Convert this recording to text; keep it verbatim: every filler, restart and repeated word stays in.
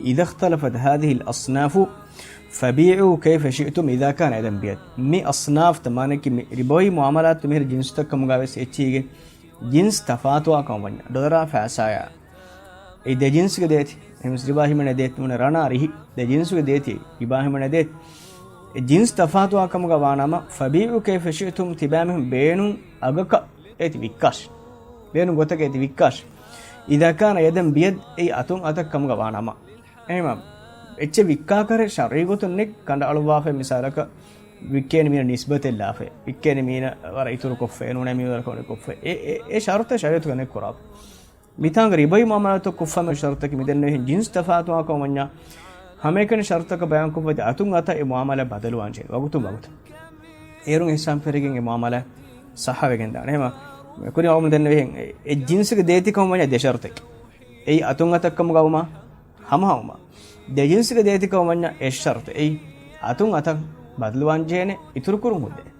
إذا اختلفت هذه الأصناف فبيعوا كيف شئتم إذا كان يدا بيد. މި އަޞްނާފްތައް މާނައަކީ މި ރިބަވީ މުޢާމަލާތު މިހިރަ ޖިންސްތައް ކަމުގަ ވެސް އެއްޗީގެ ޖިންސް ތަފާތުވާ ކަމަށް ވަންޏާ، ޑޮލަރާ ފައިސާއާ، އެ ދެ ޖިންސްގެ ދޭތި، އެހެންވެސް ރިބާ ހިމެނޭ ދޭތި ނޫން، ރަނާ ރިހި، ދެ ޖިންސްގެ ދޭތި، ރިބާ ހިމެނޭ ދޭތި. އެ ޖިންސް ތަފާތުވާ ކަމުގަ ވާނަމަ، فبيعوا كيف شئتم، ތިބާމީހުން ބޭނުން އަގަކަށް އޭތި ވިއްކާށި. ބޭނުން ގޮތަކަށް އޭތި ވިއްކާށި. إذا كان يدا بيد، އެއީ އަތުން އަތަށް ކަމުގަ ވާނަމަ. އެހެންވީމަ، އެއްޗެއް ވިއްކާކަށް ޝަރުޢީ ގޮތުން ނެތް ކަނޑައަޅުއްވާފައި، މިސާލަކަށް ވިއްކޭނެ މީނަ ނިސްބަތެއް ލާފައި، ވިއްކޭނެ މީނަ ވަރަށް އިތުރު ކޮށްފައި، ނޫނޭ މީނަ ވަރަށް ކޮން ކޮށްފައި. އެ، އެ، އެ ޝަރުތެއް ޝަރީޢަތުގަ ނެތް ކުރާ. މިތާނގަ ރިބަވީ މުޢާމަލާތަށް ކޮށްފަ މި ޝަރުތަކީ މިދެންނެވިހެން ޖިންސް ތަފާތުވާ ކަމަށް ވަންޏާ، ހަމައެކަނި ޝަރުތަކަށް ބަޔާންކޮށްފައި އަތުން އަތަށް އެ މުޢާމަލާ ބަދަލުވާން ޖެހޭ. ވަގުތުން ވަގުތަށް. އޭރުން އިޙްސާން ފެށިގެން އެ މުޢާމަލާ ޞައްޙަވެގެން ދާނެ. އެހެންވީމަ، ކުރިން އަޅުގަނޑު ދެންނެވިހެން އެ، އެ ޖިންސްގެ ދޭތި ކަމަށް ވަންޏާ ދެ ޝަރުތަކީ. އެއީ އަތުން އަތަށް ކަމުގަ ވުމާ، ހަމަހަމަ. ދެ ޖިންސްގެ ދޭތި ކަމަށް ވަންޏާ އެއް ޝަރުތު. އެއީ އަތުން އަތަށް ބަދަލުވާން ޖެހޭނެ އިތުރުކުރުން ހުއްދަ.